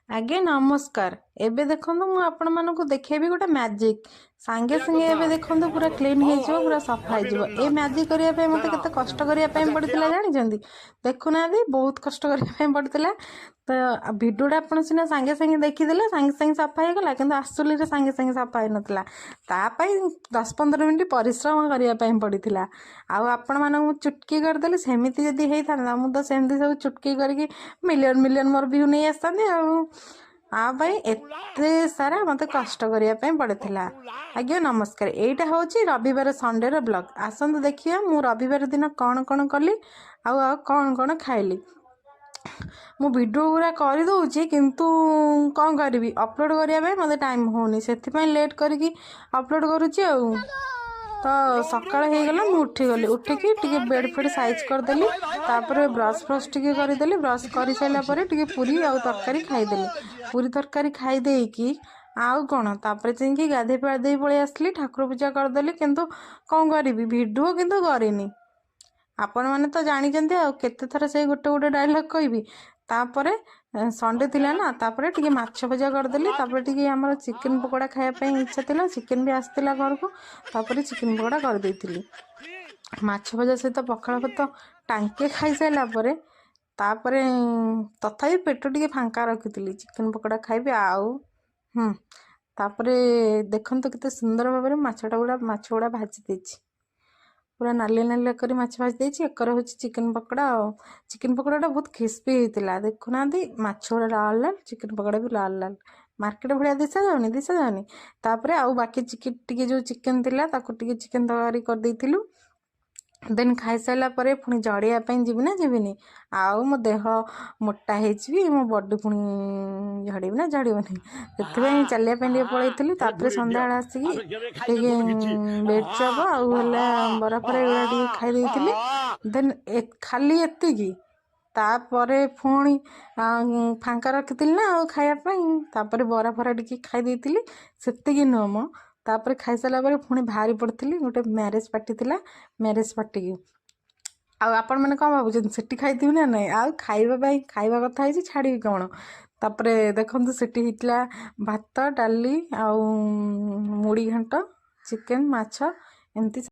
ଆଜ୍ଞା ନମସ୍କାର। ଏବେ ଦେଖନ୍ତୁ, ମୁଁ ଆପଣମାନଙ୍କୁ ଦେଖେଇବି ଗୋଟେ ମ୍ୟାଜିକ୍। ସାଙ୍ଗେ ସାଙ୍ଗେ ଏବେ ଦେଖନ୍ତୁ, ପୁରା କ୍ଲିନ୍ ହେଇଯିବ, ପୁରା ସଫା ହେଇଯିବ। ଏ ମ୍ୟାଜିକ୍ କରିବା ପାଇଁ ମୋତେ କେତେ କଷ୍ଟ କରିବା ପାଇଁ ପଡ଼ିଥିଲା ଜାଣିଛନ୍ତି? ଦେଖୁନାହାନ୍ତି, ବହୁତ କଷ୍ଟ କରିବା ପାଇଁ ପଡ଼ିଥିଲା। ତ ଭିଡ଼ିଓଟା ଆପଣ ସିନା ସାଙ୍ଗେ ସାଙ୍ଗେ ଦେଖିଦେଲେ, ସାଙ୍ଗେ ସାଙ୍ଗେ ସଫା ହେଇଗଲା, କିନ୍ତୁ ଆକ୍ଚୁଆଲିରେ ସାଙ୍ଗେ ସାଙ୍ଗେ ସଫା ହେଇନଥିଲା। ତା ପାଇଁ 10-15 ମିନିଟ୍ ପରିଶ୍ରମ କରିବା ପାଇଁ ପଡ଼ିଥିଲା। ଆଉ ଆପଣମାନଙ୍କୁ ମୁଁ ଚୁଟକି କରିଦେଲି। ସେମିତି ଯଦି ହେଇଥାନ୍ତା, ମୁଁ ତ ସେମିତି ସବୁ ଚୁଟକି କରିକି ମିଲିୟନ ମିଲିୟନ ମୋର ଭ୍ୟୁ ନେଇ ଆସିଥାନ୍ତି। ଆଉ ଆ ପାଇଁ ଏତେ ସାରା ମୋତେ କଷ୍ଟ କରିବା ପାଇଁ ପଡ଼ିଥିଲା। ଆଜ୍ଞା ନମସ୍କାର। ଏଇଟା ହେଉଛି ରବିବାର ସଣ୍ଡେର ବ୍ଲଗ୍। ଆସନ୍ତୁ ଦେଖିବା, ମୁଁ ରବିବାର ଦିନ କ'ଣ କ'ଣ କଲି ଆଉ ଆଉ କ'ଣ କ'ଣ ଖାଇଲି। ମୁଁ ଭିଡ଼ିଓ ଗୁଡ଼ା କରିଦେଉଛି, କିନ୍ତୁ କ'ଣ କରିବି, ଅପଲୋଡ଼ କରିବା ପାଇଁ ମୋତେ ଟାଇମ୍ ହେଉନି। ସେଥିପାଇଁ ଲେଟ୍ କରିକି ଅପଲୋଡ଼ କରୁଛି। ଆଉ ତ ସକାଳ ହେଇଗଲା, ମୁଁ ଉଠିଗଲି। ଉଠିକି ଟିକେ ବେଡ଼୍ ଫେଡ଼୍ ସାଇଜ୍ କରିଦେଲି। ତାପରେ ବ୍ରସ୍ ଫ୍ରସ୍ ଟିକେ କରିଦେଲି। ବ୍ରସ୍ କରିସାରିଲା ପରେ ଟିକେ ପୁରୀ ଆଉ ତରକାରୀ ଖାଇଦେଲି। ପୁରୀ ତରକାରୀ ଖାଇ ଦେଇକି ଆଉ କ'ଣ, ତାପରେ ଯାଇକି ଗାଧେଇ ପାଧେଇ ପଳେଇ ଆସିଲି, ଠାକୁର ପୂଜା କରିଦେଲି। କିନ୍ତୁ କ'ଣ କରିବି, ଭିଡ଼ିଓ କିନ୍ତୁ କରିନି। ଆପଣମାନେ ତ ଜାଣିଛନ୍ତି, ଆଉ କେତେ ଥର ସେଇ ଗୋଟେ ଗୋଟେ ଡାଇଲଗ୍ କହିବି? ତାପରେ ସଣ୍ଡେ ଥିଲା ନା, ତାପରେ ଟିକେ ମାଛ ଭଜା କରିଦେଲି। ତାପରେ ଟିକେ ଆମର ଚିକେନ୍ ପକୋଡ଼ା ଖାଇବା ପାଇଁ ଇଚ୍ଛା ଥିଲା। ଚିକେନ୍ ବି ଆସିଥିଲା ଘରକୁ। ତାପରେ ଚିକେନ୍ ପକୋଡ଼ା କରିଦେଇଥିଲି। ମାଛ ଭଜା ସହିତ ପଖାଳ ଭାତ ଟାଙ୍କେ ଖାଇସାରିଲା ପରେ, ତାପରେ ତଥାପି ପେଟ ଟିକେ ଫାଙ୍କା ରଖିଥିଲି, ଚିକେନ୍ ପକୋଡ଼ା ଖାଇବି। ଆଉ ତାପରେ ଦେଖନ୍ତୁ, କେତେ ସୁନ୍ଦର ଭାବରେ ମାଛଟା ଗୁଡ଼ା ମାଛ ଗୁଡ଼ା ଭାଜି ଦେଇଛି। ପୁରା ନାଲି ନାଲିଆ କରି ମାଛ ଭାଜି ଦେଇଛି। ଏକରେ ହେଉଛି ଚିକେନ୍ ପକୋଡ଼ା। ଆଉ ଚିକେନ୍ ପକୋଡ଼ାଟା ବହୁତ କ୍ରିସ୍ପି ହେଇଥିଲା। ଦେଖୁନାହାନ୍ତି, ମାଛ ଗୁଡ଼ା ଲାଲ ଲାଲ, ଚିକେନ୍ ପକୋଡ଼ା ବି ଲାଲ ଲାଲ, ମାର୍କେଟ ଭଳିଆ ଦିଶା ଯାଉନି? ଦିଶା ଯାଉନି? ତାପରେ ଆଉ ବାକି ଚିକେନ୍ ଟିକେ ଯେଉଁ ଚିକେନ୍ ଥିଲା, ତାକୁ ଟିକେ ଚିକେନ୍ ତରକାରୀ କରିଦେଇଥିଲୁ। ଦେନ୍ ଖାଇସାରିଲା ପରେ ପୁଣି ଝଡ଼ିବା ପାଇଁ ଯିବି ନା ଯିବିନି? ଆଉ ମୋ ଦେହ ମୋଟା ହେଇଯିବି, ମୋ ବଡି ପୁଣି ଝଡ଼ିବି ନା ଝଡ଼ିବନି? ସେଥିପାଇଁ ଚାଲିବା ପାଇଁ ଟିକେ ପଳେଇଥିଲି। ତାପରେ ସନ୍ଧ୍ୟାବେଳେ ଆସିକି ଟିକେ ବ୍ରେଡ଼ ଚପ୍ ଆଉ ହେଲା ବରା ଫରା ଏଗୁଡ଼ା ଟିକେ ଖାଇ ଦେଇଥିଲି। ଦେନ୍ ଖାଲି ଏତିକି, ତାପରେ ପୁଣି ଫାଙ୍କା ରଖିଥିଲି ନା ଆଉ ଖାଇବା ପାଇଁ। ତାପରେ ବରା ଫରା ଟିକେ ଖାଇ ଦେଇଥିଲି। ସେତିକି ନୁହଁ ମ, ତାପରେ ଖାଇସାରିଲା ପରେ ପୁଣି ବାହାରି ପଡ଼ିଥିଲି, ଗୋଟେ ମ୍ୟାରେଜ୍ ପାର୍ଟି ଥିଲା, ମ୍ୟାରେଜ୍ ପାର୍ଟିକି। ଆଉ ଆପଣମାନେ କ'ଣ ଭାବୁଛନ୍ତି, ସେଠି ଖାଇଥିବି ନା ନାହିଁ? ଆଉ ଖାଇବା ପାଇଁ ଖାଇବା କଥା ହେଇଛି, ଛାଡ଼ିବି କ'ଣ? ତାପରେ ଦେଖନ୍ତୁ, ସେଠି ହେଇଥିଲା ଭାତ, ଡାଲି ଆଉ ମୁଢ଼ି ଘାଣ୍ଟ, ଚିକେନ୍, ମାଛ ଏମିତି।